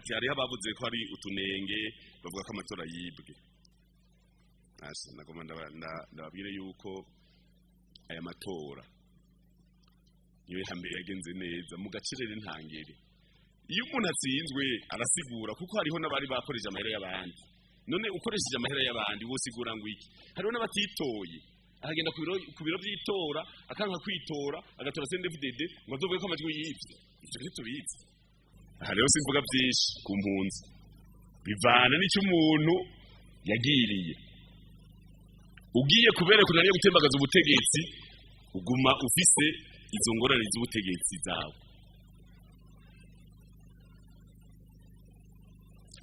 Ati hariho abavuze ko hari utunenge, bavuga ko amatora yibwe. Asa nagomba ndababwire yuko aya matora niyo ya mbere yagenze neza mu gacerere ntangere. Iyo umuntu atsinzwe arasigura, kuko hariho n'abari bakoresheje amahera y'abandi. None ukoresheje amahera y'abandi wosigura ngo iki? Hariho n'abatitoye, akagenda ku biro by'itora akanka kwitora, agatora CNDD-FDD ngo azovuge ko amajwi yibwe. Ivyo ntitubizi. Aha rero simvuga byinshi ku mpunzi, bivana n'icyo umuntu yagiriye. Ugiye kubereka unaniye gutembagaza ubutegetsi, uguma ufise izo ngorane z'ubutegetsi zawe.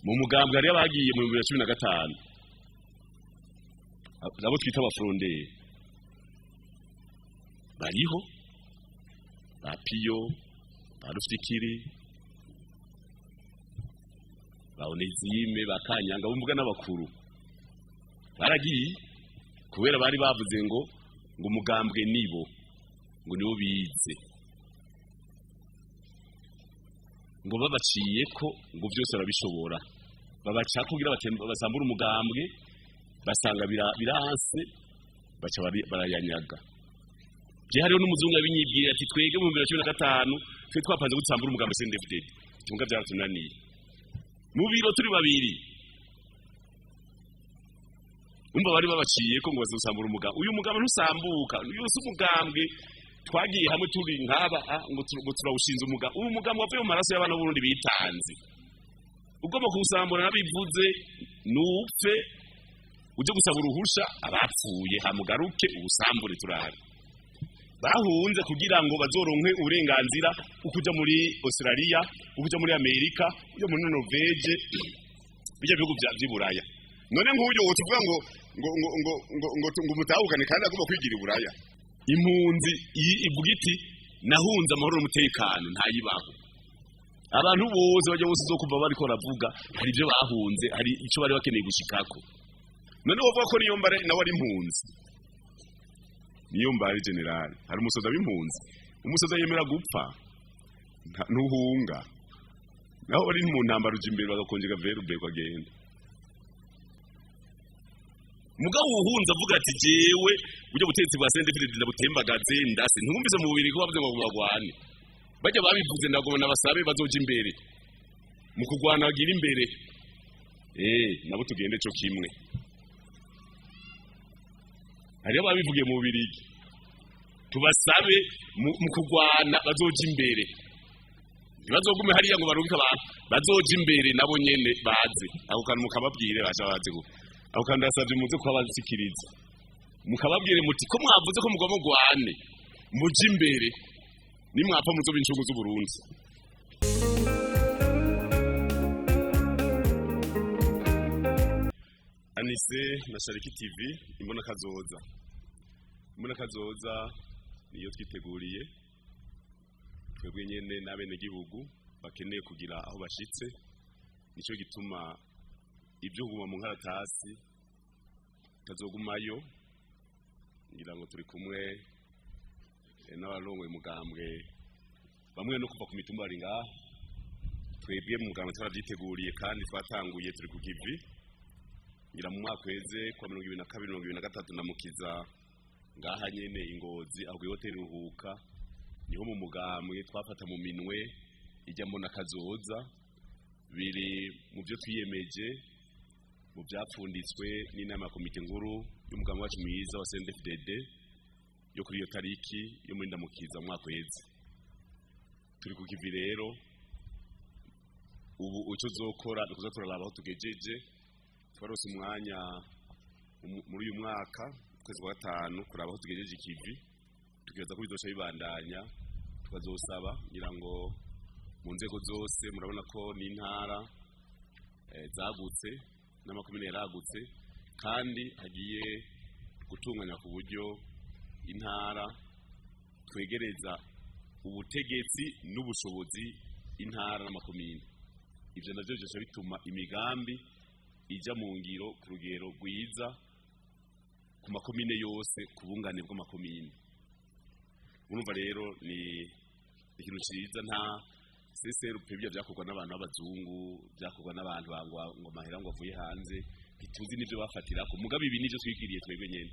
Mu mugambwe hariyo abagiye mu 2015, abo twita abafronderi bariho, ba Piyo, ba Rufikiri, ba Onezime, ba Kanyanga, bumvuga n'abakuru baragiye kubera bari bavuze ngo umugambwe nibo, ngo nibo bize, ngo babaciye ko ngo byose barabishobora. Babaca kugira basambura umugambwe, basanga biranse, baca barayanyaga. Je hariho n'umuzungu yabinyibwira ati twege mu 2015 twe twapanze gusambura umugambwe CNDD-FDD, tunga byaratunaniye mu biro turi babiri. Umva bari babaciye ko ngo bazosambura umugambwe. Uyu mugambwe ntusambuka, uyu si umugambwe twagiye hamwe turi nk'aba ngo turawushinze umugambwe. Uyu mugambwe wavuye mu maraso y'abana b'Uburundi bitanze. Ugomba kuwusambura nabivuze, nupfe uje gusaba uruhusha abapfuye hamugaruke uwusambure turabe. Bahunze kugira ngo bazoronke uburenganzira ukuja muri Australia, ukuja muri Amerika, ukuja muri Norvege, bijya bihugu vy'Iburaya. None nk'uyo wotuvuga ngo ngo ngo ngo ngo ngo ngo mutahukane kandi agomba kwigira Iburaya. Impunzi ivuga iti nahunze amahoro n'umutekano, ntayibaho. Abantu bose bajya bose uzokumva bariko baravuga hari ibyo bahunze, hari ico bari bakeneye gushikako. None wovuga ko niyo mbare nawe ari impunzi, niyo mbare general hari umusoza w'impunzi, umusoza yemera gupfa ntuhunga, naho bari mu ntambara uja imbere bagakonjega verbe kwagenda. Mugabo uhunze avuga ati jewe buryo butegetsi bwa CNDD-FDD ndabutembagaze ndase, ntumvise mu bubiri ko bavuze ngo bagwane. Bajya babivuze ndagoma nabasabe bazoja imbere mu kugwana, bagira imbere nabo tugende cyo kimwe. Hariyo babivugiye mu Bubirigi, tubasabe mu kugwana bazoja imbere, ntibazogume hariya ngo barungike abantu, bazoja imbere nabo nyene baze. Ako kantu mukababwire baje baze go. Ako kantu ndasavye muze kubabasikiriza, mukababwire muti ko mwavuze ko mugomba mugwane, muje imbere, nimwapfa muzoba incungu z'Uburundi. Anise na Shariki TV, imbona kazoza. Imbona kazoza niyo twiteguriye twebwe nyene n'abenegihugu bakeneye kugira aho bashitse. Nico gituma ibyo kuguma mu nkaratasi tazogumayo. Ngira ngo turi kumwe n'abarongoye umugambwe bamwe no kuva ku mitumba bari ngaha. Twebwe mu mugambwe twarabyiteguriye kandi twatanguye turi ku kivi. Ngira mu mwaka weze kwa 2022 2023 namukiza ngaha nyene Ingozi aho kuri hoteli Ruhuka, niho mu mugambwe twafata mu minwe ijya mbona kazoza. Biri mu byo twiyemeje, mu byapfunditswe n'inama ya komite nkuru y'umugambwe wacu mwiza wa CNDD-FDD yo kuri iyo tariki yo muri ndamukiza mu mwaka weze. Turi ku kivi rero, ubu uco zokora dukuza turaraba aho tugejeje. Twarose umwanya muri uyu mwaka kwezi kwa gatanu kuraba aho tugejeje ikivi, tukibaza ko bizoca bibandanya. Tukazosaba ngira ngo mu nzego zose, murabona ko n'intara zagutse n'amakomine yaragutse, kandi hagiye gutunganya ku buryo intara twegereza ubutegetsi n'ubushobozi intara n'amakomine. Ivyo navyo bizoca bituma imigambi ija mu ngiro ku rugero rwiza ku makomine yose, ku bungane bw'amakomine. Urumva rero ni ikintu ciza, nta CCRP bya byakorwa n'abantu b'abazungu, byakorwa n'abantu bangwa ngo mahera ngo avuye hanze, ntituzi n'ivyo bafatirako. Mugabo ibi nivyo twigiriye twebwe nyene,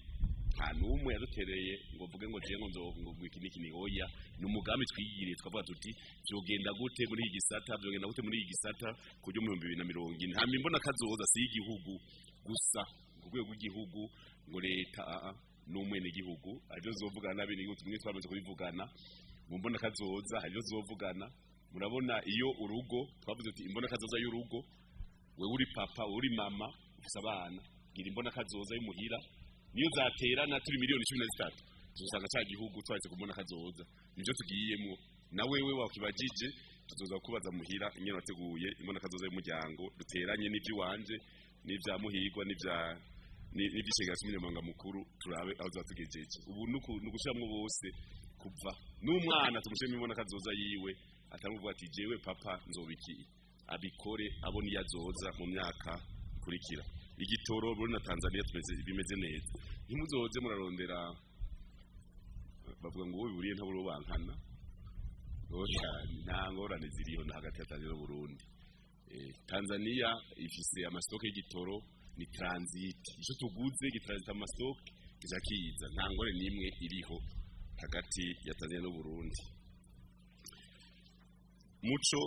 nta n'umwe yadutereye ngo mvuge ngo je ngo nzovuga iki n'iki. Ni oya, ni umugambi twigiriye, twavuga tuti vyogenda gute muri iki gisata, vyogenda gute muri iki gisata ku buryo mu 2040 nta mimbona kazoza si y'igihugu gusa, ku rwego rw'igihugu ngo leta aa n'umwenegihugu arivyo zovugana n'abenegihugu tumwe twamaze kubivugana mu mbona kazoza, harivyo zovugana. Murabona iyo urugo twavuze tuti imbona kazoza y'urugo, wewe uri papa, wewe uri mama, ufise abana, gira imbona kazoza y'umuhira. Niyo zaterana turi miliyoni 13, tuzosanga ca gihugu twahise kubona kazoza. Nivyo tugiyemwo. Na wewe wakibajije, tuzoza kubaza muhira ingene wateguye imbona kazoza y'umuryango, duteranye n'ivy'iwanje n'ivya Muhirwa n'ivya n'ivy'icegera c'umunyamabanga mukuru, turabe aho tugejeje. Ubu nugushiramwo bose, kuva n'umwana tumushiremo imbona kazoza yiwe, atamuvuga ati jewe papa nzobiki, abikore abona iyo azoza mu myaka ikurikira. Igitoro muri na Tanzania tumeze bimeze neza, ntimuzoze murarondera bavuga ngo uwo biburiye ntaburo bankana. Oya, nta ngorane ziriho na hagati ya Tanzania n'Uburundi. Tanzania ifise ama stocks y'igitoro, ni transit, ico tuguze gitransit ama stocks kiza kiza, nta ngorane n'imwe iriho hagati ya Tanzania n'Uburundi. Muco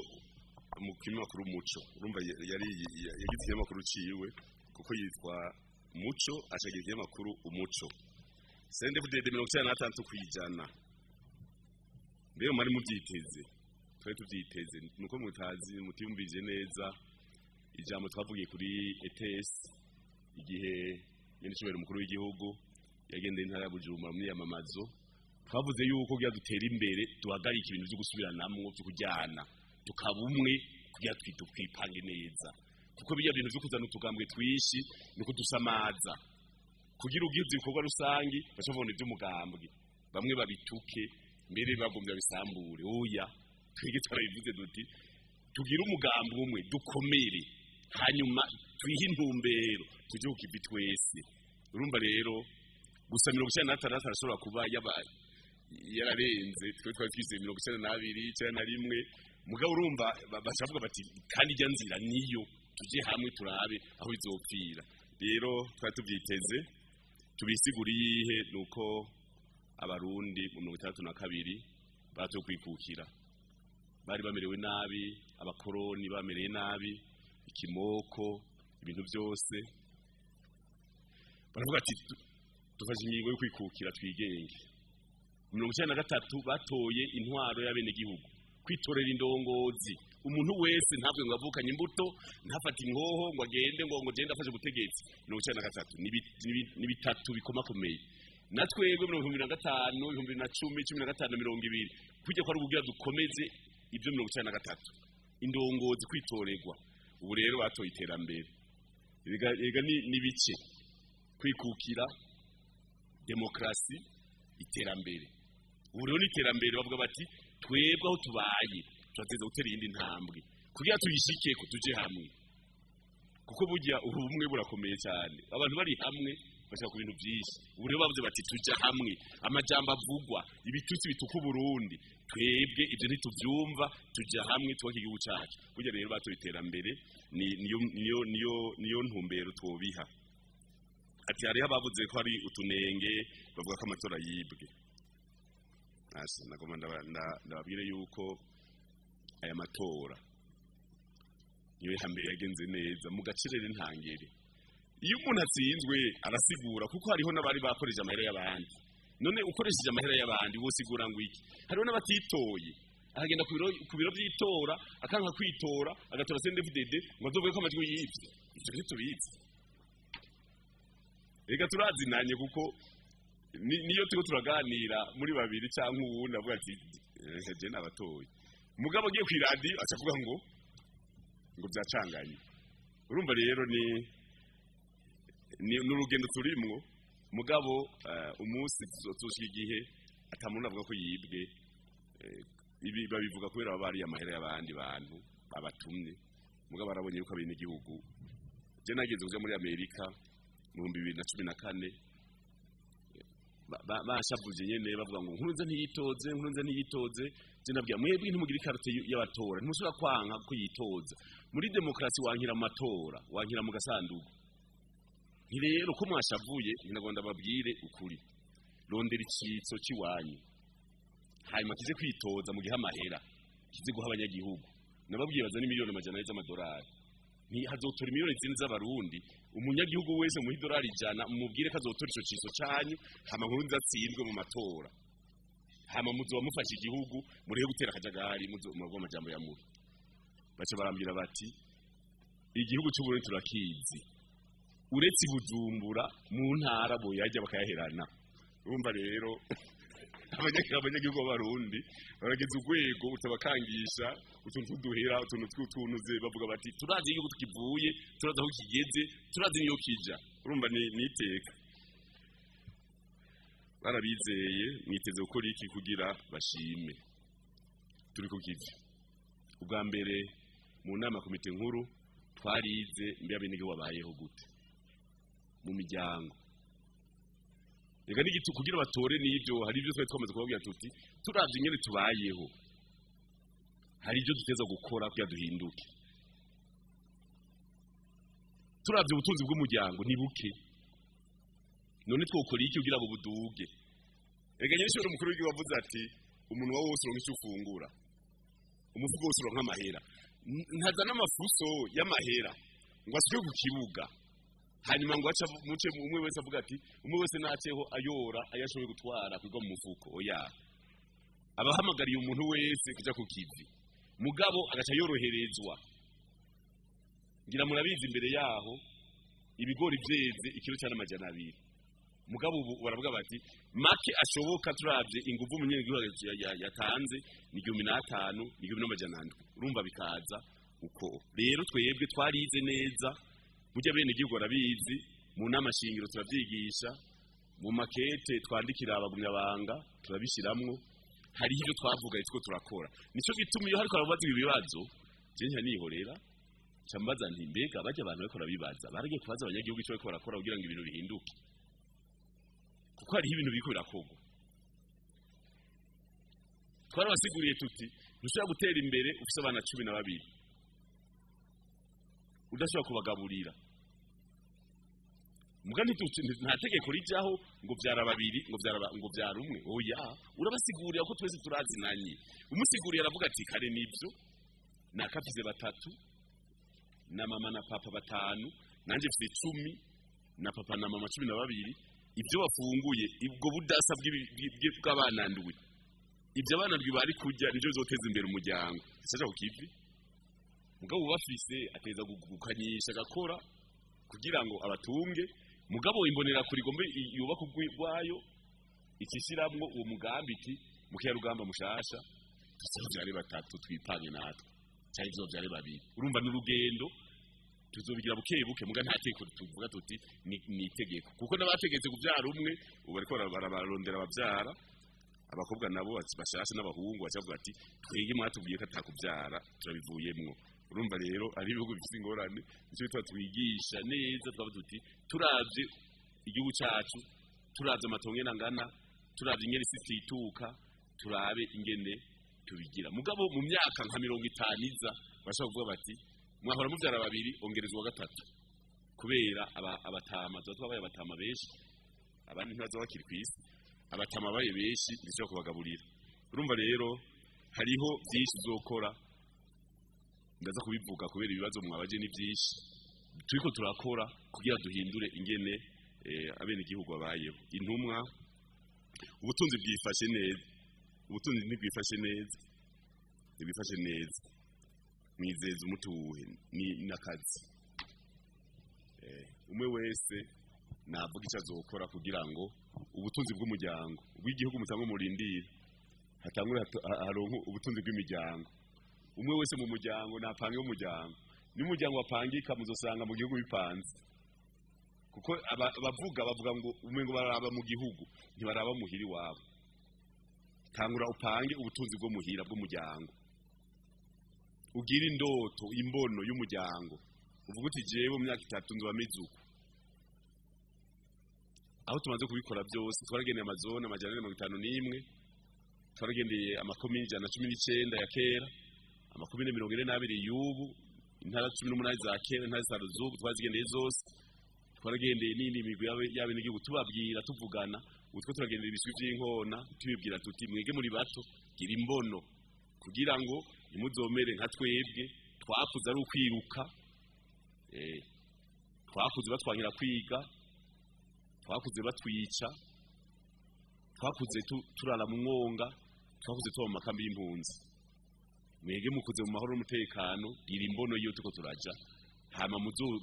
mu kinyamakuru Muco, urumva yari yagize ikinyamakuru ciwe kuko yitwa Muco, acagira ikinyamakuru Umuco. CNDD-FDD 96%. Mbere mwari mubyiteze, twari tubyiteze, nuko mutazi, mutiyumvije neza ijambo twavugiye kuri ETS igihe nyene umukuru w'igihugu yagendeye intara ya Bujumbura mu myiyamamazo. Twavuze yuko kugira dutere imbere duhagarike ibintu vyo gusubiranamwo, vyo kujyana, tukaba umwe kugira twipange neza, kuko bijya bintu vyo kuzana utugambwe twishi ni kudusamaza. Kugira ugize ibikorwa rusangi baca babona ivy'umugambwe, bamwe babituke, mbere bagombye babisambure. Oya, twige twarabivuze duti tugire umugambi umwe, dukomere, hanyuma twihe intumbero, tujye ku kivi twese. Urumva rero gusa 96 arashobora kuba yabaye yararenze, twe twari twizeye 92, 91. Mugabo urumva bacavuga bati kandi ijya nzira niyo, tujye hamwe turabe aho bizopfira. Rero twari tubyiteze, tubisigura iyihe? Nuko Abarundi mu 62 batoye kwikukira, bari bamerewe nabi, abakoroni bamereye nabi, ikimoko, ibintu byose. Baravuga ati dufashe ingingo yo kwikukira twigenge. 93 batoye intwaro y'abenegihugu, kwitorera indongozi, umuntu wese ntabwo ngo avukanye imbuto, ntafate inkoho ngo agende ngo gende afashe ubutegetsi. 93 ni bitatu bikomakomeye. Na twebwe 2005, 2010, 15, 20, kujya kwa kugira dukomeze ibyo 93, indongozi kwitorerwa. Ubu rero batoye iterambere. Ega ni bice: kwikukira, demokrasi, iterambere. Ubu rero ni iterambere, bavuga bati twebwe aho tubaye turateza gutera iyindi ntambwe, kugira tuyishike ko tuje hamwe, kuko burya ubumwe burakomeye cyane, abantu bari hamwe bashaka ku bintu byinshi. Ubu rero bavuze bati tujya hamwe, amajambo avugwa, ibitutsi bituka Burundi, twebwe ibyo ntitubyumva, tujya hamwe twubake igihugu cyacu. Burya rero batoye iterambere, ni niyo niyo niyo niyo ntumbero twobiha. Ati hariho abavuze ko hari utunenge, bavuga ko amatora yibwe. Asa nagomba ndababwire yuko aya matora niyo ya mbere yagenze neza mu gacerere ntangere. Iyo umuntu atsinzwe arasigura, kuko hariho n'abari bakoresheje amahera y'abandi. None ukoresheje amahera y'abandi wosigura ngo iki? Hariho n'abatitoye, akagenda ku biro by'itora akanka kwitora, agatora CNDD-FDD ngo azovuge ko amajwi yibye. Ivyo ntitubizi, reka turazinanye, kuko niyo turiko turaganira muri babiri cyangwa uwundi avuga ati je nabatoye, mugabo agiye kw'iradiyo aca avuga ngo byacanganye. Urumva rero ni n'urugendo turimwo, mugabo umunsi tuzoshika igihe atamuntu avuga ko yibwe. Ibi babivuga kubera baba bariye amahera y'abandi bantu babatumye, mugabo barabonye yuko abene igihugu. Je nageze kuja muri Amerika mu 2014, bashavuje nyene bavuga ngo Nkurunziza ntiyitoze, Nkurunziza ntiyitoze. Je nabwira mwebwe ntimugira ikarate y'abatora, ntimushobora kwanka kuyitoza. Muri demokrasi wankira mu matora, wankira mu gasanduku. Nti rero ko mwashavuye, nagomba babwire ukuri. Rondera icitso ciwanyu, hanyuma kize kwitoza mu gihe amahera kize guha abanyagihugu. Nababwiye bazana miliyoni 400 z'amadolari, nti hazotora miliyoni zine z'abarundi. Umunyagihugu wese mu idolari 100 mumubwire ko azotora ico ciso canyu, hama nkuru nzatsindwe mu matora, hama muzoba mufashe igihugu, murihe gutera akajagari muzo amajambo ya mubi. Baca barambwira bati igihugu cy'u Burundi turakizi, uretse Bujumbura mu ntara boyajya bakayaherana. Urumva rero abanyagihugu b'abarundi barageze urwego utabakangisha utuntu tw'uduhera, utuntu tw'utunuze, bavuga bati turazi igihugu tukivuye, turazi aho kigeze, turazi niyo kija. Urumva ni iteka barabizeye. Mwiteze gukora iki kugira bashime? Turi ku kivi. Ubwa mbere mu nama komite nkuru twarize mbe abenegihugu babayeho gute mu miryango. Reka n'igitu kugira batore n'ibyo, hari ibyo twari twamaze kubabwira tuti turavye ingene tubayeho, hari ibyo duteza gukora kugira duhinduke. Turavye ubutunzi bw'umuryango ni buke, none twokora iki kugira ngo buduge? Reka nyinshi umukuru w'igihugu avuze ati umunwa wose uronka icyo ufungura, umufuko wose uronka amahera. Ntazana amafuso y'amahera ngo asubire ku kibuga, hanyuma ngo aca muce umwe wese avuga ati umwe wese naceho ayora ayashoboye gutwara kugwa mu mufuko. Oya, abahamagariye umuntu wese kuja ku kivi, mugabo agaca yoroherezwa. Ngira murabizi imbere yaho ibigori vyeze ikiro cya 200, mugabo ubu baravuga bati make ashoboka turavye inguvu umunyagihugu yatanze ni 1500, ni 1700. Urumva bikaza uko. Rero twebwe twarize neza, burya bene igihugu barabizi, mu nama shingiro turavyigisha, mu makete twandikira abagumyabanga turabishiramwo. Hari ibyo twavuga itwo turakora. Nico gituma iyo hariko arabaza ibibazo je nka nihorera cambaza nti mbega bajya abantu bariko barabibaza baragiye kubaza abanyagihugu ico bariko barakora kugira ngo ibintu bihinduke, kuko hariho ibintu biriko birakorwa. Twarabasiguriye tuti ntushobora gutera imbere ufise abana 12 udashobora kubagaburira. Muga nta tegeko rijaho ngo vyara babiri, ngo vyara ngo vyara umwe. Oya, urabasigurira ko twese turazinanye. Umusiguriye aravuga ati kare nivyo nakafise 3 na mama na papa 5, nanje mfite 10 na papa na mama 12. Ibyo bafunguye ubwo budasa bw'abana ndwi, ibyo abana ndwi bari kurya nivyo bizoteza imbere umuryango. Isaja ku kivi, mugabo ubafise ateza gukanyisha agakora kugira ngo abatunge. Mugabo imbonera kuri gombe yubaka urwayo ikishiramwo uwo mugambi iti mukiyarugamba mushasha tuzovyare 3 twipange natwe cyangwa tuzovyare 2. Urumva n'urugendo tuzobigira buke buke, muga nta teko tuvuga tuti ni itegeko, kuko n'abategetse kuvyara umwe ubu bariko barabarondera abavyara abakobwa nabo bashasha n'abahungu bacavuga ati twege mwatubwiye ko atakuvyara turabivuyemwo. Urumva rero ari ibihugu bifite ingorane, nico bitwa twigisha neza twavuga tuti turavye igihugu cacu, turavye amatongo ngana, turavye ingene isi tituka, turabe ingene tubigira. Mugabo mu myaka nka 50 iza bashobora kuvuga bati mwahora muvyara 2 ongerezwa 3, kubera abatama twabaye abatama benshi, abandi ntibazoba bakiri kw'isi, abatama baye benshi ndishobora kubagaburira. Urumva rero hariho byinshi uzokora, ndaza kubivuga kubera ibibazo mwabaje ni byinshi turiko turakora kugira duhindure ingene abene igihugu babayeho. Intumwa ubutunzi bwifashe neza, ubutunzi ntibwifashe neza, ntibwifashe neza. Mwizeza umutuhe ni nakazi. Umwe wese navuga icyo azokora kugira ngo ubutunzi bw'umuryango bw'igihugu mutangwe murindire hatangure haronke ubutunzi bw'imiryango. Umwe wese mu muryango napange umuryango, ni umuryango wapangika muzosanga mu gihugu bipanze, kuko abavuga bavuga ngo umengo baraba mu gihugu ntibaraba muhiri wabo. Tangura upange ubutunzi bwo muhira bw'umuryango, ugira indoto imbono y'umuryango, uvuga uti jewe mu myaka 3 nzoba mizuko. Aho tumaze kubikora byose twarageneye amazone 451, Twaragendeye amakomine 119 ya kera, amakomine 42 y'ubu, intara 18 za kera, intara zitanu z'ubu twazigendeye zose. Twaragendeye n'indi migwi y'abenegihugu tubabwira, tuvugana. Ubu two turagendera ibiswi vy'inkona tubibwira tuti mwege muri bato, gira imbono kugira ngo ntimuzomere nka twebwe twakuze ari ukwiruka, twakuze batwangira kwiga, twakuze batwica, twakuze turara mu mwonga, twakuze tuba mu makambi y'impunzi. Mwege mukuze mu mahoro n'umutekano, gira imbono iyo tuko turaja, hama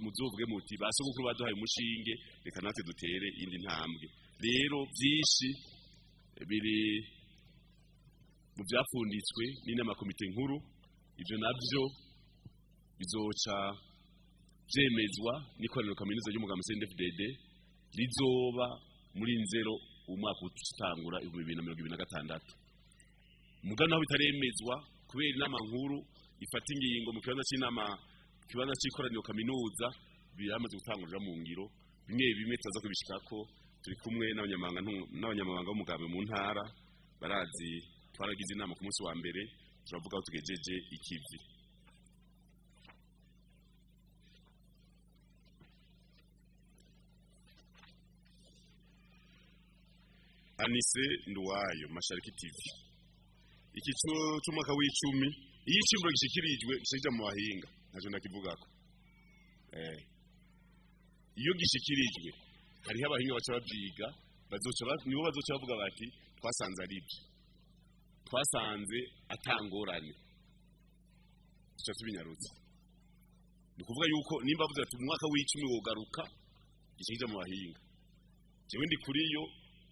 muzovuge muti ba sogokuru baduhaye umushinge, reka natwe dutere indi ntambwe. Rero byinshi biri mu byapfunditswe n'inama komite nkuru, ivyo navyo bizoca vyemezwa n'ikoraniro kaminuza ry'umugambi CNDD-FDD rizoba muri nzero umwaka utangura 2026. Mugabo naho bitaremezwa kubera inama nkuru ifata ingingo mu kibanza c'inama, kibanza c'ikoraniro kaminuza, biramaze gutangurira mu ngiro bimwe bimwe tuza kubishikako. Turi kumwe n'abanyamabanga b'umugambi mu ntara, barazi twaragize inama ku munsi wa mbere, turavuga aho tugejeje ikivi. Anise Nduwayo, Mashariki TV. Iki c'umwaka w'icumi, iyo icimburo gishikirijwe gishija mu bahinga, ntaco ndakivugako. Iyo gishikirijwe hariho abahinga baca bavyiga, nibo bazoca bavuga bati twasanze ari ibyo, twasanze atangorane, tuca tubinyarutsa. Ni ukuvuga yuko nimba bavuze ati umwaka w'icumi wogaruka gishikije mu bahinga, jewe ndi kuri yo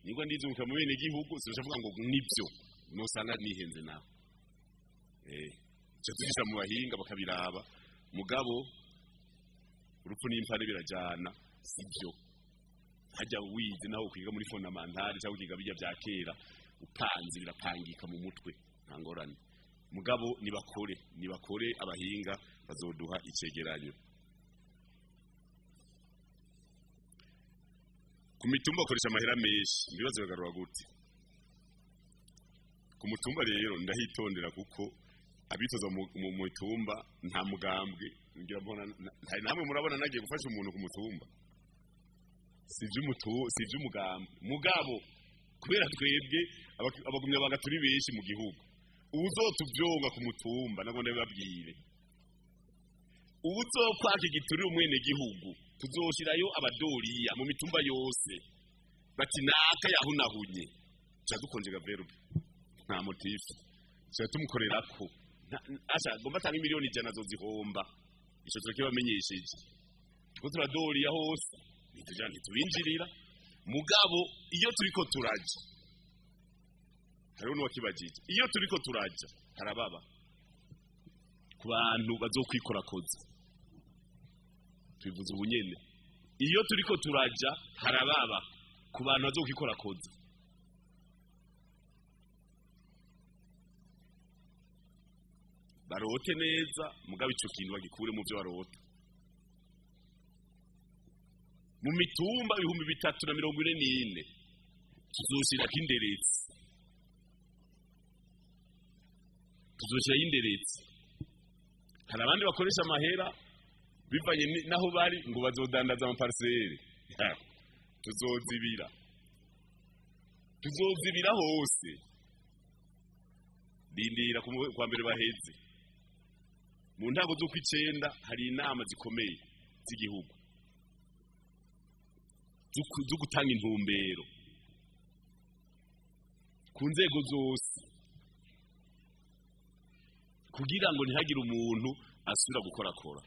nibwo ndizunguka mu bene gihugu, sinoca mvuga ngo nibyo, nosanga nihenze nawe. Tuca tugisha mu bahinga bakabiraba, mugabo urupfu n'impane birajana, sibyo. Hajya wize naho ukwiga muri fondamentale cyangwa ukiga bijya bya kera, upanze birapangika mu mutwe, nta ngorane. Mugabo nibakore abahinga bazoduha icegeranyo. Ku mitumba bakoresha amahera menshi, ibibazo bigarura gute? Ku mutumba rero ndahitondera kuko abitoza mu mitumba nta mugambwe ngira mbona, hari namwe murabona nagiye gufasha umuntu ku mutumba, si ivy'umugambwe. Mugabo kubera twebwe abagumya banga turi benshi mu gihugu, uwuzotuvyonga ku mutumba nagomba ndabibabwire, uwuzokwaka igiturire umwene gihugu tuzoshirayo abadoriya mu mitumba yose, bati naka yahunahunye, tuca dukonjega verbe, nta motifu, tuca tumukorerako. Asha gomba atanga miliyoni 100 azozihomba, ico turakibamenyesheje, tuko turadoriya hose, ntituja ntitubinjirira. Mugabo iyo turiko turaja, hariho n'uwakibajije, iyo turiko turaja harababa ku bantu bazokwikorakoza, tubivuze ubunyene, iyo turiko turaja harababa ku bantu bazokwikorakoza. Barote neza, mugabo ico kintu bagikure mu vyo barota. Mu mitumba 3044 tuzoshirako inderetse, tuzoshirayo inderetse. Hari abandi bakoresha amahera bivanye naho bari ngo bazodandaza amaparisere, tuzozibira, tuzozibira hose. Rindira kwa mbere baheze. Mu ntango z'ukwicenda hari inama zikomeye z'igihugu zo gutanga intumbero ku nzego zose, kugira ngo ntihagire umuntu asubira gukorakora.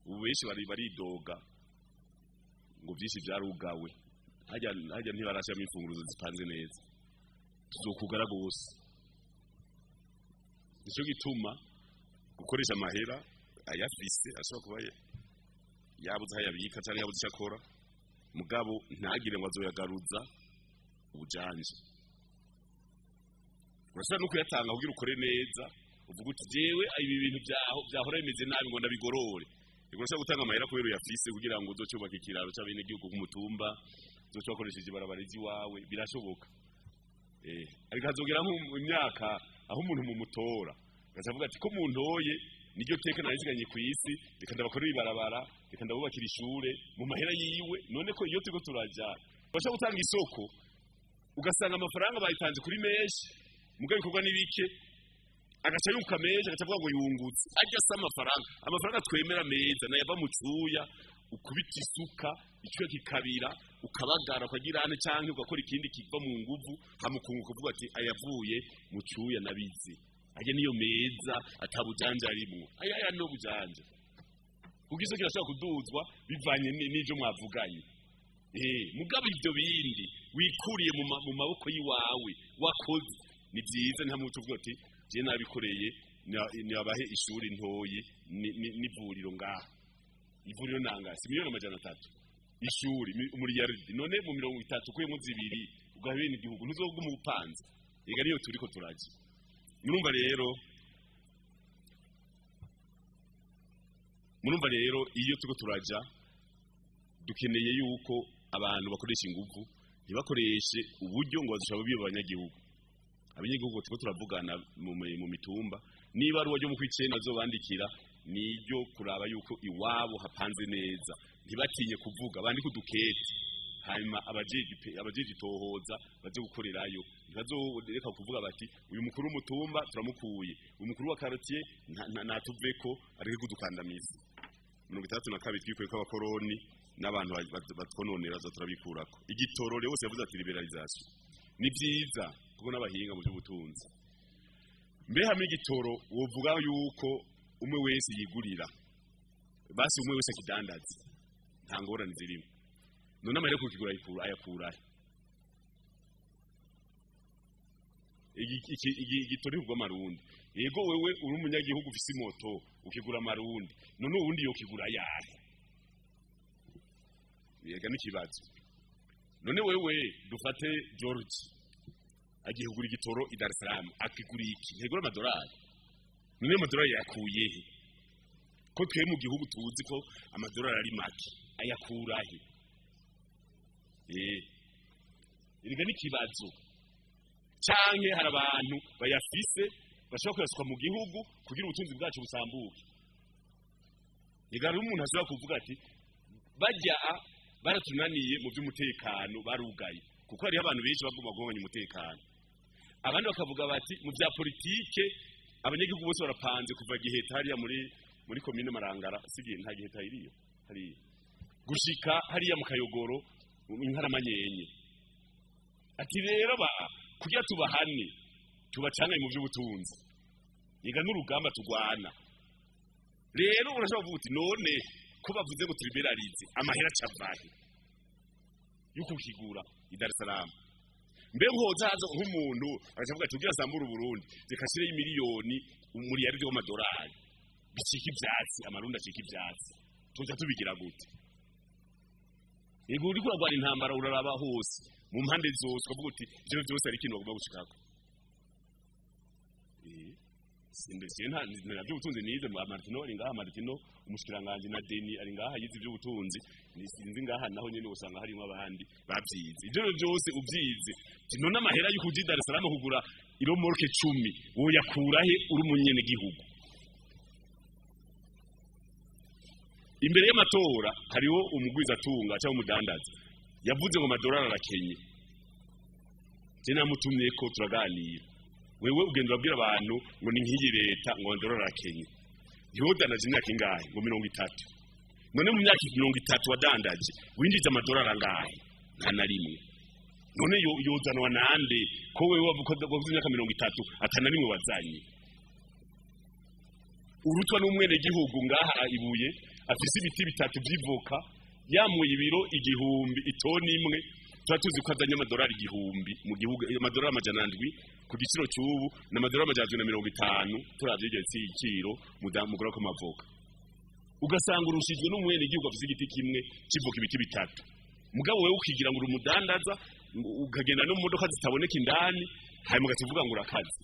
Ubu benshi bari baridoga ngo byinshi byarugawe, hajya ntibarashiramo imfunguruzo zipanze neza, tuzokugara gose. Nico gituma gukoresha amahera ayafise ashobora kuba yabuze aho ayabika cyangwa yabuze icyo akora, mugabo ntagire ngo azoyagaruza ubujanje. Urashobora no kuyatanga kugira ukore neza, uvuga uti jewe ibi bintu byahora bimeze nabi ngo ndabigorore. Urashobora gutanga amahera kubera uyafise kugira ngo uzocubake ikiraro c'abenegihugu ku mutumba, uzoce wakoresheje ibarabara iwawe, birashoboka. Ariko hazogera nko imyaka aho umuntu mumutora agaca ati ko muntoye niryo teka nariziganye ku isi, reka ndabakorera ibarabara, reka ndabubakira ishure mu mahera yiwe. None ko iyo turiko turaja bashaka gutanga isoko, ugasanga amafaranga bayitanze kuri menshi, mugabo ibikorwa ni bike, agaca yunguka menshi, agaca avuga ngo yungutse. Ajya asa amafaranga twemera meza nayava mu cuya, ukubita isuka icuya kikabira, ukabagara ukagira ane canke ugakora ikindi kiva mu nguvu, hamukunguka uvuga ati ayavuye mu cuya nabizi, ajya niyo meza atabujanja arimwo, aya no bujanja kuko iso kirashobora kuduzwa bivanye n'ivyo mwavuganye. Mugabo ivyo bindi wikuriye mu maboko yiwawe wakoze ni byiza, nta muntu uvuga ati je nabikoreye nabahe ishuri ntoyi n'ivuriro ngaha, ivuriro nanga si 300,000,000, ishuri umuriyaridi, none mu 30 kuyemo zibiri ugaha bene igihugu ntuzoguma upanze. Ega niyo turiko turaje. Murumva rero iyo turiko turaja dukeneye yuko abantu bakoresha inguvu, ntibakoreshe uburyo ngo bazishobora biba abanyagihugu. Abanyagihugu turiko turavugana mu mitumba, niba ari uwo mu kwicenda azobandikira niryo kuraba yuko iwabo hapanze neza, ntibatinye kuvuga, bandike udukete, hanyuma abajeje itohoza baje gukorerayo, ntibazoreka kuvuga bati uyu mukuru w'umutumba turamukuye, uyu mukuru wa quartier natuveko areke kudukandamiza. 62 twikuye ko abakoroni n'abantu batwononera zo turabikurako. Igitoro rero bose yavuze ati liberalisation ni byiza kuko n'abahinga mu by'ubutunzi. Mbe hamwe igitoro wovuga yuko umwe wese yigurira, basi umwe wese akidandaza, nta ngorane zirimo. None amahera kukigura ayakura igitoro kugwa amarundi. Yego wewe uri umunyagihugu ufise imoto ukigura amarundi, none uwundi yokigura yahe? Yega n'ikibazo. None wewe dufate George agiye kugura igitoro i Dar es Salaam, akigura iki? Ntigura amadolari. None amadolari yakuye he? Ko twe mu gihugu tuzi ko amadolari ari make, ayakura he? Erega n'ikibazo. Canke hari abantu bayafise bashobora kuyasuka mu gihugu kugira ubutunzi bwacu busambuke. Ega hari umuntu ashobora kuvuga ati bajya baratunaniye mu by'umutekano barugaye, kuko hariho abantu benshi bagomba guhungabanya umutekano. Abandi bakavuga bati mu bya politike abanyagihugu bose barapanze kuva Giheta hariya muri komine Marangara, sigiye nta Giheta iriyo hariya gushika hariya mu Kayogoro Inkaramenyenye. Ati rero ba kugira tubahane tubacanganye mu by'ubutunzi, ega n'urugamba tugwana. Rero urashobora kuvuga uti none ko bavuze ngo tuliberalize amahera cavahe yuko ukigura i Dar es Salaam? Mbe nkoza haza nk'umuntu agacavuga ati ugira sambura Burundi reka shire imiliyoni umuriyaridi w'amadolari bicika ivyatsi, amarundi acika ivyatsi, tuza tubigira gute? Yego uriko uragwana intambara uraraba hose mu mpande zose ukavuga uti ivyo vyose ari ikintu bagomba gushikako. Sindese nta by'ubutunzi nize, Martino ari ngaha, Martino umushikiranganje na Deni ari ngaha yize iby'ubutunzi, nisinzi ngaha naho nyene usanga harimo abandi babyize. Ivyo byose ubyize none amahera y'ukuja i Dar es Salaam kugura iromorke 10 woyakura he uri umunyene gihugu? Imbere y'amatora hariho umugwizatunga cyangwa umudandaza yavuze ngo amadolari arakenye. Je namutumye ko turaganira, wewe ugenda urabwira abantu ngo ni nk'iyi leta ngo amadolari arakenye, ntiwodandaje imyaka ingahe? Ngo 30. None mu myaka 30 wadandaje winjije amadolari angahe? Nta na rimwe. None yozanwa nande ko wewe wavuze imyaka 30 atana rimwe wazanye? Urutwa n'umwene gihugu ngaha ibuye afise ibiti bitatu by'ivoka, yamuye ibiro 1000 itoni imwe, tuba tuzi ko azanye amadolari 1000 mu gihugu, amadolari 700 ku giciro cy'ubu na amadolari 750 turavye igiciro mugura ko mavoka. Ugasanga urushijwe n'umwene gihugu afise igiti kimwe kivoka ibiti bitatu, mugabo wewe ukigira ngo urumudandaza ukagenda no mu modoka zitaboneka indani, hanyuma ugacuvuga ngo urakaze.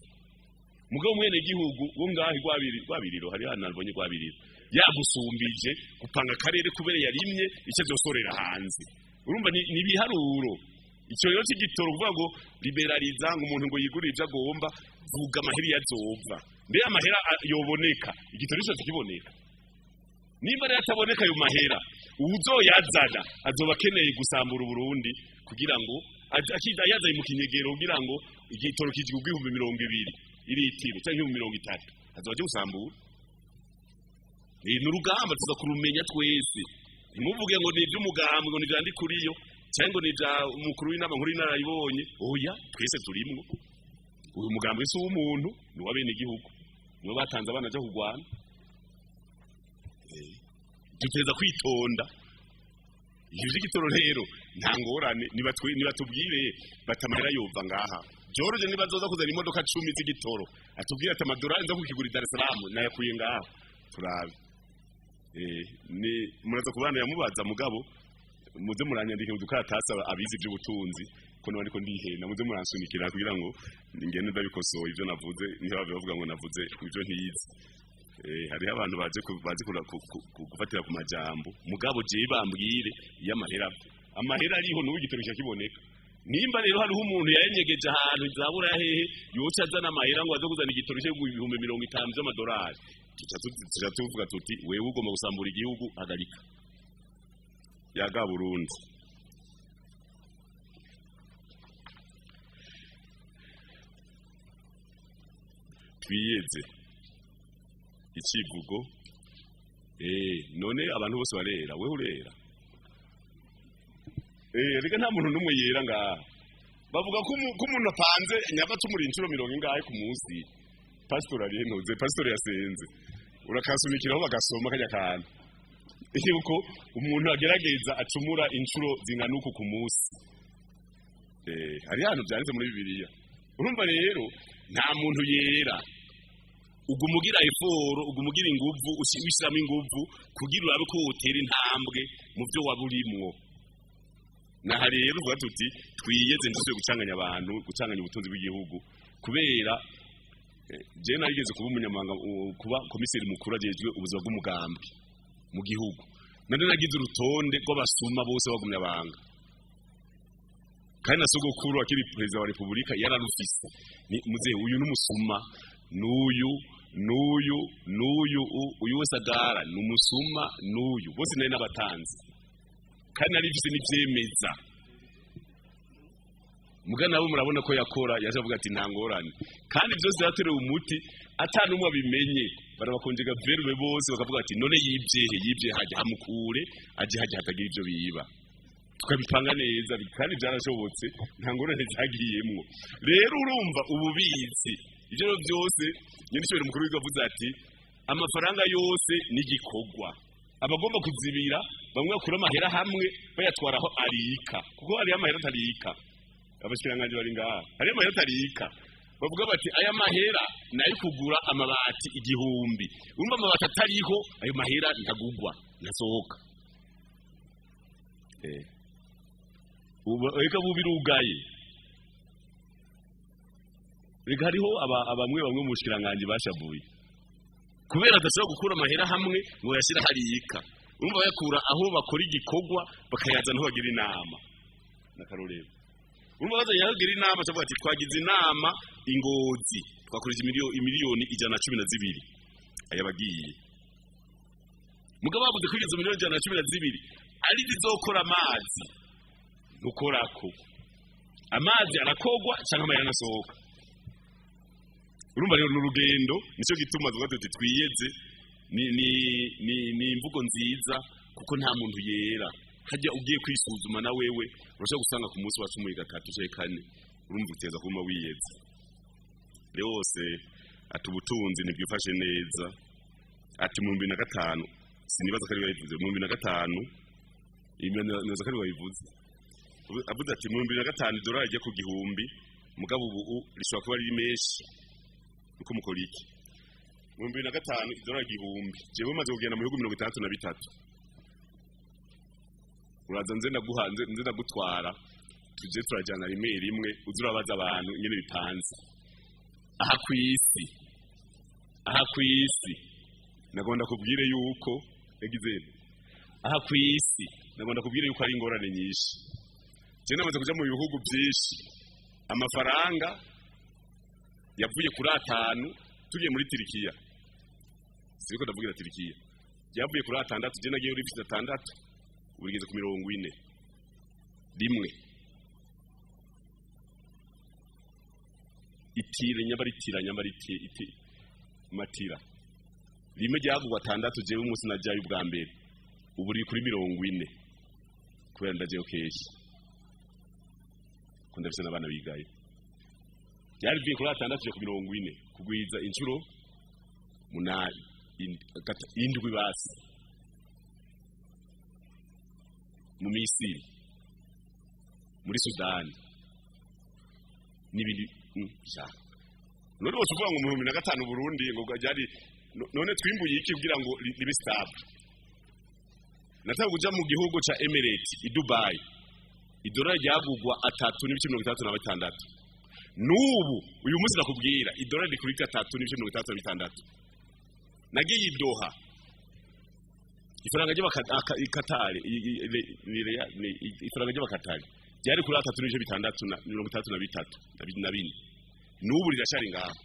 Mugabo mwene gihugu wo ngahi rwabiriro hari hanabonye rwabiriro yagusumbije gupanga karere kubere yarimye icyo byosorera hanze. Urumva ni biharuro Icyo rero cy'igitoro kuvuga ngo liberaliza ngo umuntu ngo yigurire ibyo agomba, vuga amahera iyo azova. Mbe amahera yoboneka, igitoro cyose kiboneka. Nimba rero ataboneka ayo mahera, uwuzoyazana azoba akeneye gusambura Uburundi kugira ngo yazanye mu kinyegero kugira ngo igitoro kigurwe 20,000 iritiro cyangwa 30,000, azoba aje gusambura. Ni urugamba tuza kurumenya twese. Ntimuvuge ngo ni iby'umugambwe, ngo ni ibya Ndikuriyo cyangwa ngo ni ibya umukuru w'inama nkuru y'inararibonye. Oya, twese turimwo. Uyu mugambwe si uw'umuntu, ni uw'abene igihugu, nibo batanze abana aja kurwana. Duteza kwitonda. Ivyo vy'igitoro rero nta ngorane, nibatubwire batamahera yova ngaha. George niba azoza kuzana imodoka 10 z'igitoro, atubwire ati amadorari nza kukigura i Dar es Salaam nayakuye ngaha, turabe. Ni muraza kubana yamubaza mugabo muze muranyandike udukaratasi abizi iby'ubutunzi ko niba ariko ndihenda muze muransunikira kugira ngo ngende ndabikosoye ibyo navuze, ntibabe bavuga ngo navuze ibyo ntiyizi. Hariho abantu baje gufatira ku majambo mugabo jewe bambwire iyo amahera ariho n'ubu igitoro kiboneka. Nimba rero hariho umuntu yayenyegeje ahantu zabura hehe yoca azana amahera ngo aze kuzana igitoro cyo 50,000 by'amadolari, tuca tuvuga tuti wewe ugomba gusambura igihugu, hagarika. Yaga Burundi. Twiyeze ikivugo. None abantu bose barera, wewe urera. Rega nta muntu numwe yera ngaha. Bavuga ko umuntu apanze nyabacumura inshuro 40 ingahe ku munsi. Pastor ari ntuze, pastor yasenze. Urakasunikiraho bagasoma kajya kantu. Yuko umuntu agerageza acumura inshuro zingana uku ku munsi. Hari hano byanditse muri Bibiliya. Urumva rero nta muntu yera. Ugumugira effort, ugumugira inguvu, ushyiramo inguvu kugira urabe ko utera intambwe mu byo waburimwo. Naha rero uvuga tuti twiyeze ntusuye gucanganya abantu, gucanganya ubutunzi bw'igihugu kubera je narigeze kuba umunyamabanga, kuba komiseri mukuru ajejwe ubuzima bw'umugambi mu gihugu. Nari nagize urutonde rw'abasuma bose bagumya banga. Kandi na sogokuru akiri perezida wa Republika yararufise. Ni muzehe uyu n'umusuma, n'uyu n'uyu n'uyu, uyu wese agara n'umusuma n'uyu, bose nari nabatanze. Kandi nari mfise n'ivyemeza. Mugana nabo murabona ko yakora, yaje avuga ati nta ngorane. Kandi byose yaterewe umuti atanumwe abimenye. Barabakonjega verbe bose bakavuga ati none yibyehe, yibye hajya hamukure, aje hajya hatagira ivyo biba. Tukabipanga neza kandi byarashobotse, nta ngorane zagiyemwo. Rero urumva ububizi ivyo byose nyine mukuru w'igihugu ati amafaranga yose n'igikorwa abagomba kuzibira bamwe bakura amahera hamwe bayatwara aho arika, kuko ari amahera atarika. Abashikiranganje bari ngaha, ari amahera atarika. Bavuga bati aya mahera nayo kugura amabati 1000. Urumva amabati atariho ayo mahera ntagugwa, ntasohoka. Ubu reka bubirugaye. Reka hariho abamwe bamwe mu bushikiranganje bashavuye kubera adashobora gukura amahera hamwe ngo yashira hariyika. Urumva bayakura aho bakora igikorwa bakayazana aho bagira inama. Nakarorero. Urumva bazanye aho bagira inama cyangwa ati twagize inama ingozi twakoresha imiliyoni 112 aya bagiye. Mugabo bavuze ko izo miliyoni 112 ari zizokora amazi. Nukorako amazi arakogwa cyangwa amahera nasohoka. Urumva rero n'urugendo, nico gituma tuvuga tuti twiyeze ni imvugo nziza kuko nta muntu yera. Hajya ugiye kwisuzuma na wewe urashobora gusanga ku munsi wa 13 cyangwa 4 urumva uteza kuma wiyeze. Rwose ati ubutunzi ntibwifashe neza. Ati mu 2005 sinibaza ko ari bayivuze mu 2005 nibaza ko ari bayivuze. Avuze ati mu 2005 idolari ijya ku 1000 mugabo ubu rishobora kuba ari menshi. Uko mukora iki? Mu 2005 idolari 1000 jewe maze kugenda mu bihugu 63. Uraza nze ndaguhanze nze ndagutwara tuje turajyana rimwe rimwe uzurabaza abantu ingene bipanze. Aha kwisi, aha kwisi nagomba kubwire yuko yagize aha kwisi nagomba kubwire yuko ari ingorane nyinshi. Je namaze kuja mu bihugu byinshi, amafaranga yavuye kuri 5 tugiye muri Turikiya, siriko ndavugira Turikiya, yavuye kuri 6, je nagiye uri 6 urigeze ku 40 rimwe. Itire nyabaritira nyabariti iti matira rimwe ryagugwa 6, jewe umunsi najyayo ubwa mbere ubu riri kuri 40 kubera ndajeyo kenshi ko ndafise n'abana bigayo. Byari bivuye kuri 6 ku 40 kugwiza inshuro 8 7 basi mu Misiri, muri Sudani n'ibindi. None bose uvuga ngo mu 2005 Burundi ngo byari, none twimbuye iki kugira ngo libe stable? Nataka kuja mu gihugu ca Emirates i Dubai, idolari ryagugwa 3.36. Nubu uyu munsi nakubwira idolari kuri 3.36. Nagiye i Doha, ifaranga ry'abakatari, ifaranga ry'abakatari ryari kuri 3.6 na 34, nubu rirashari ngaho.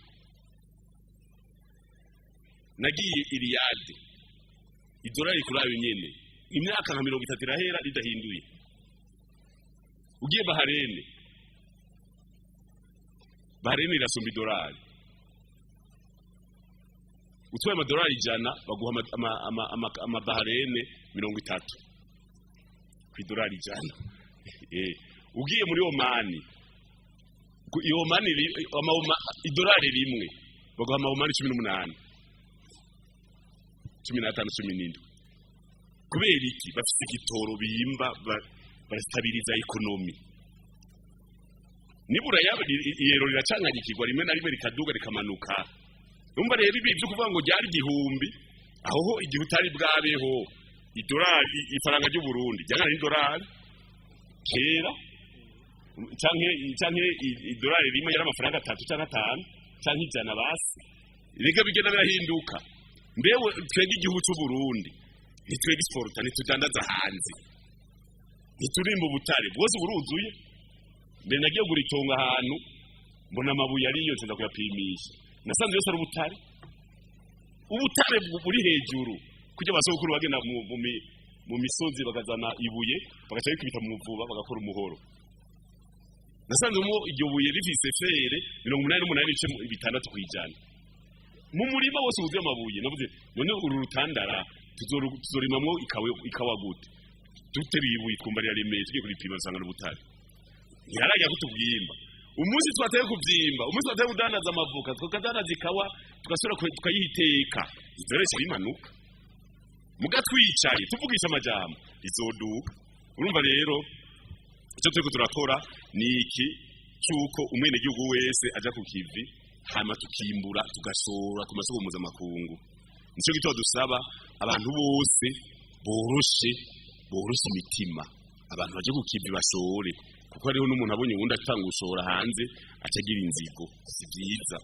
Nagiye i Riyadh, idolari kuri ayo nyene, imyaka nka 30 irahera ridahinduye. Ugiye Bahrain, Bahrain irasumba idolari, utwaye amadolari 100 baguha ama Bahrain 30 ku idolari 100. Ugiye muri Omani, Omani idolari rimwe baguha ama Omani 18, 15, 17. Kubera iki? Bafite igitoro bimba, barastabiliza ekonomi. Nibura yero riracanganyikirwa rimwe na rimwe rikaduga rikamanuka. Numva rero ibi byo kuvuga ngo ryari 1000, aho ho igihe utari bwabeho idolari, ifaranga ry'u Burundi ryangana n'idolari kera, canke idolari rimwe yari amafaranga 3 canke 5 canke 100 basi. Ibiga bigenda birahinduka. Mbewe twege igihugu cy'u Burundi nitwege exporta, nitudandaza hanze, niturimba ubutare bwose buruzuye. Mbere nagiye kugura itongo ahantu mbona amabuye ariyo nza kuyapimisha, nasanze yose ari ubutare, ubutare buri hejuru. Kujya basokuru bagenda mu misozi bakazana ibuye bagaca bikubita mu muvuba bagakora umuhoro. Nasanze mu iryo buye rifise fere 88.6%. Mu murima wose wuzuye amabuye. Navuze none uru rutandara tuzorimamwo ikawa gute? Duteruye ibuye twumva riraremeye, tugiye kuripima dusanga n'ubutare. Ntiharajya kutubwimba. Umunsi twateye kubyimba, umunsi twateye kudandaza amavuka, tukadandaza ikawa, tugasubira tukayiteka, izoresha bimanuka. Muga twicaye tuvugisha amajambo izoduka. Urumva rero icyo turiko turakora ni iki cyuko umwenegihugu wese aja ku kivi, hama tukimbura tugashora ku masoko mpuzamakungu. Nico gituma dusaba abantu bose boroshe imitima, abantu baje ku kivi bashore, kuko hariho n'umuntu abonye uwundi atanga gushora hanze acagira inzigo, si byiza.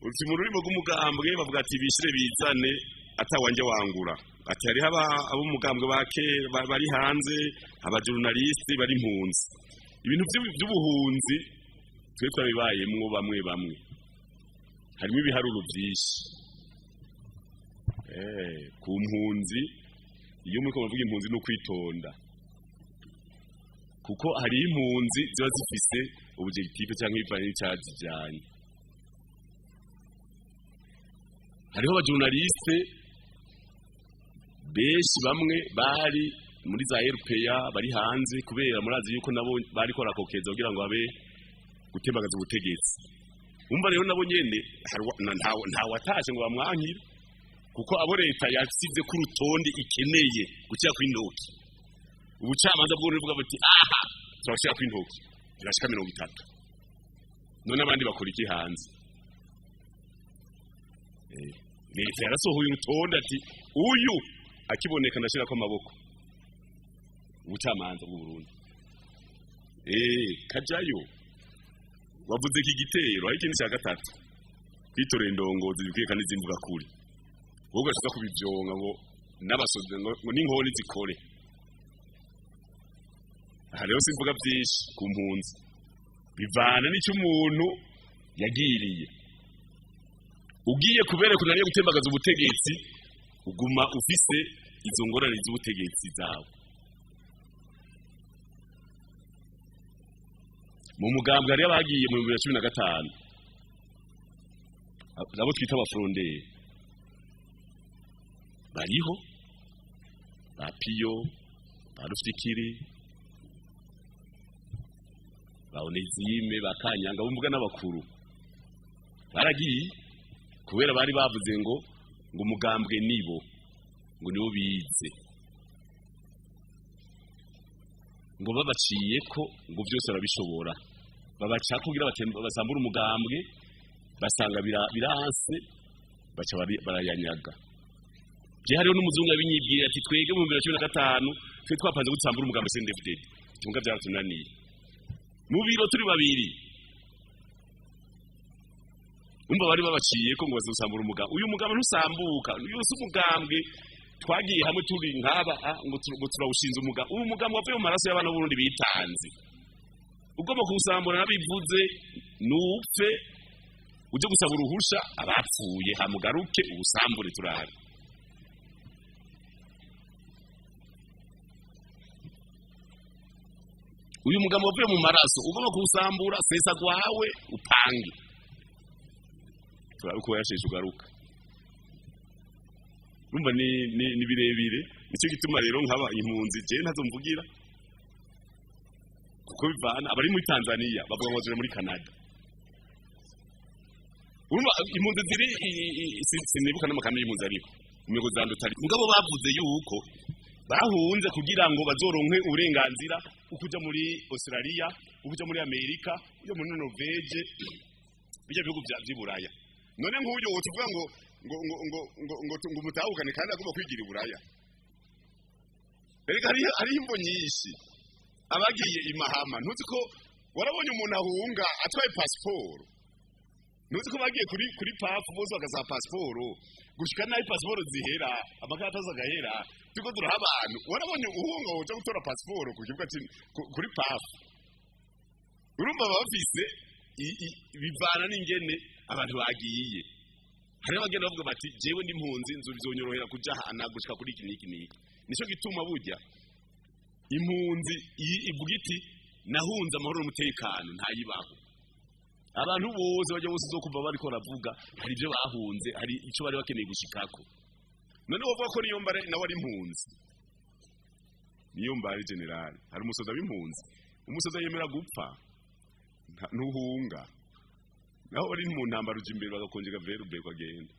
Uti mu rurimi rw'umugambwe bavuga ati bishire bizane atawanje wangura. Ati hariho ab'umugambwe ba kera bari hanze, abajournaliste bari impunzi. Ibintu by'ubuhunzi twe twabibayemwo bamwe bamwe, harimo ibiharuro byinshi. Ku mpunzi, iyo muriko muravuga impunzi no kwitonda, kuko hari impunzi ziba zifise objectif canke bivanye n'icazijanye. Hariho abajournaliste benshi bamwe bari muri za RPA bari hanze, kubera murazi yuko nabo bariko barakokeza kugira ngo abe gutembagaza ubutegetsi. Umva rero nabo nyene nta watashe ngo bamwankire, kuko abo leta yasize ku rutonde ikeneye gukira kw'intoki. Ubucamanza bwo buvuga buti aha turashira kw'intoki birashika 30. None abandi bakora iki hanze? Leta yarasohoye urutonde ati uyu akiboneka ndashira ko amaboko. Ubucamanza bw'u Burundi kajayo wavuze iki gitero ari ikindi cya gatatu kwitorera indongozi bikwiye kandi zimvuga kuri wowe ugashaka kubivyonga ngo n'abasozi ngo n'inkoni zikore. Aha rero simvuga byinshi ku mpunzi, bivana n'icyo umuntu yagiriye. Ugiye kubereka unaniye gutembagaza ubutegetsi, uguma ufise izo ngorane z'ubutegetsi zawe. Mu mugambwe hariyo abagiye mu 2015, abo twita abafronderi bariho, ba Piyo, ba Rufikiri, ba Onezime, ba Kanyanga, bumvuga n'abakuru baragiye kubera bari bavuze ngo umugambwe nibo, ngo nibo bize, ngo babaciye ko ngo byose barabishobora, babaca kugira basambura umugambwe, basanga biranse, baca barayanyaga. Je hariho n'umuzungu yabinyibwira ati twege mu 2015 twe twapanze gusambura umugambwe CNDD-FDD, tunga byaratunaniye mu biro turi babiri. Umva bari babaciye ko ngo bazosambura umugambwe. Uyu mugambwe ntusambuka, uyu si umugambwe twagiye hamwe turi nk'aba ngo turawushinze umugambwe. Uyu mugambwe wavuye mu maraso y'abana b'Uburundi bitanze. Ugomba kuwusambura nabivuze, nupfe uje gusaba uruhusha abapfuye, hamugaruke uwusambure turabe. Uyu mugambwe wavuye mu maraso, ugomba kuwusambura, sesa gwawe upange, turabe ko yasheshe ugaruka. Urumva ni birebire. Nicyo gituma rero nkaba impunzi je ntazo mvugira, kuko bivana abari muri Tanzania bavuga ngo ziri muri Canada. Urumva impunzi ziri, sinibuka n'amakambi y'impunzi ariko umego zandutari, mugabo bavuze yuko bahunze kugira ngo bazoronke uburenganzira ukuja muri Australia, ukuja muri Amerika, ukuja muri Norvege, bijya bihugu vy'Iburaya. None nk'uyu wotuvuga ngo ngo ngo ngo ngo ngo ngo mutahukane kandi agomba kwigira Iburaya. Erega hari imvo nyinshi. Abagiye imahama, ntuzi ko warabonye umuntu ahunga atwaye pasiporo, ntuzi ko bagiye kuri pafu bose bagasaba pasiporo, gushika nayo pasiporo zihera, amakarata agahera, turiko turaha abantu. Warabonye uhunga woja gutora pasiporo ku kibuga kuri pafu. Urumva bafise bivana n'ingene abantu bagiye. Hari abagenda bavuga bati jewe ndi impunzi, nzu bizonyorohera kuja hana gushika kuri iki n'iki n'iki. Nico gituma burya impunzi ivuga iti nahunze amahoro n'umutekano ntayibaho. Abantu bose bajya bose uzokumva bariko baravuga hari ibyo bahunze, hari ico bari bakeneye gushikako. None wovuga ko niyo mbare nawe ari impunzi, niyo mbare general, hari umusoza w'impunzi, umusoza yemera gupfa ntuhunga. Naho bari mu ntambara uja imbere bagakonjega verbe ukagenda.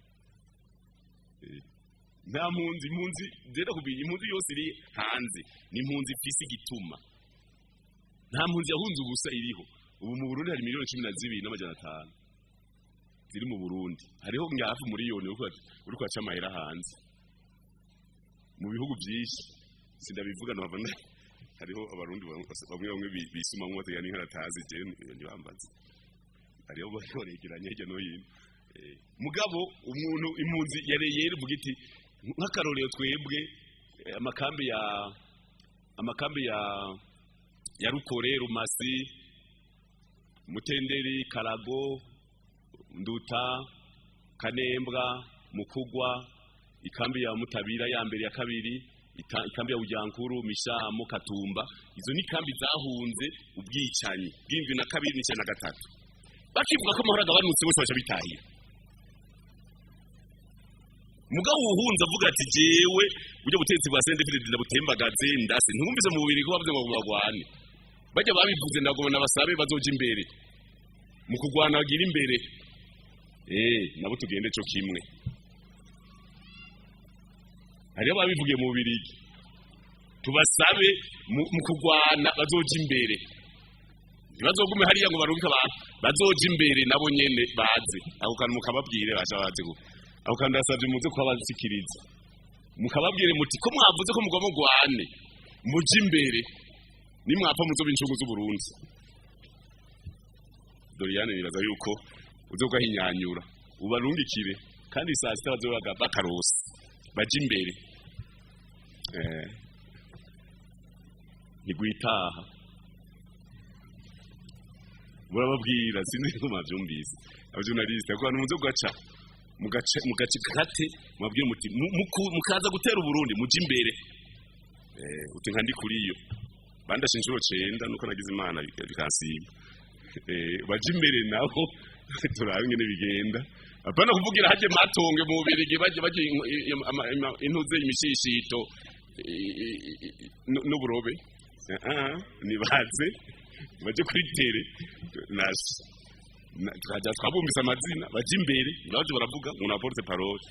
Nta mpunzi, impunzi rero kubiye impunzi yose iri hanze ni impunzi ifise igituma. Nta mpunzi yahunze ubusa iriho. Ubu mu Burundi hari 12,500,000 ziri mu Burundi. Hariho hafi miliyoni uri kwaca amahera hanze mu bihugu byinshi, sindabivuga no havana. Hariho abarundi bamwe bamwe bisuma mu batega n'inkaratazi, je ntibambaze. Hariho baregeranye hirya no hino. Mugabo umuntu impunzi yareyera uvuga iti nk'akarorero twebwe amakambi ya Rukore, Rumasi, Mutenderi, Karago, Nduta, Kanembwa, Mukugwa, ikambi ya Mutabira ya mbere ya kabiri, ikambi ya Bujankuru, Mishamo, Katumba. Izo ni kambi zahunze ubwicanyi bw'indwi na kabiri n'icenda na gatatu. Bakivuga ko amahoro agabanutse bose baca bitahira. Mugabo uhunze avuga ati jewe buryo butegetsi bwa CNDD-FDD ndabutembagaze ndase, ntumvise mu bubiri ko bavuze ngo bagwane. Bajya babivuze ndagomba nabasabe bazoja imbere mu kugwana, bagira imbere nabo tugende cyo kimwe. Hariho babivugiye mu Bubirigi, tubasabe mu kugwana bazoja imbere, ntibazogume hariya ngo barungike abantu, bazoja imbere nabo nyene baze. Ako kantu mukababwire baje baze. Ako kantu ndasavye muze kubabasikiriza, mukababwire muti ko mwavuze ko mugomba mugwane, muje imbere, nimwapfa muzoba incungu z'Uburundi. Doriane nibaza yuko uze ugahinyanyura ubarungikire, kandi saa sita bazobaga bakarose baje imbere. Ntigwitaha. Murababwira, sinzi ko mwavyumvise, abajournaliste, ko abantu muze kugaca mugace mugace kate, mubabwire muti mukaza gutera Uburundi, muje imbere. Uti nka ndi kuri iyo bandashe inshuro 9, nuko nagize Imana bikansiba. Baje imbere nabo, turabe ingene bigenda. Apana kuvugira haje matonge mu Bubirigi, baje intuze, imishishito n'uburobe. Nibaze baje kuri terrain, tukaja twabumbise amazina, baje imbere, baje baravuga ngo na porte parole.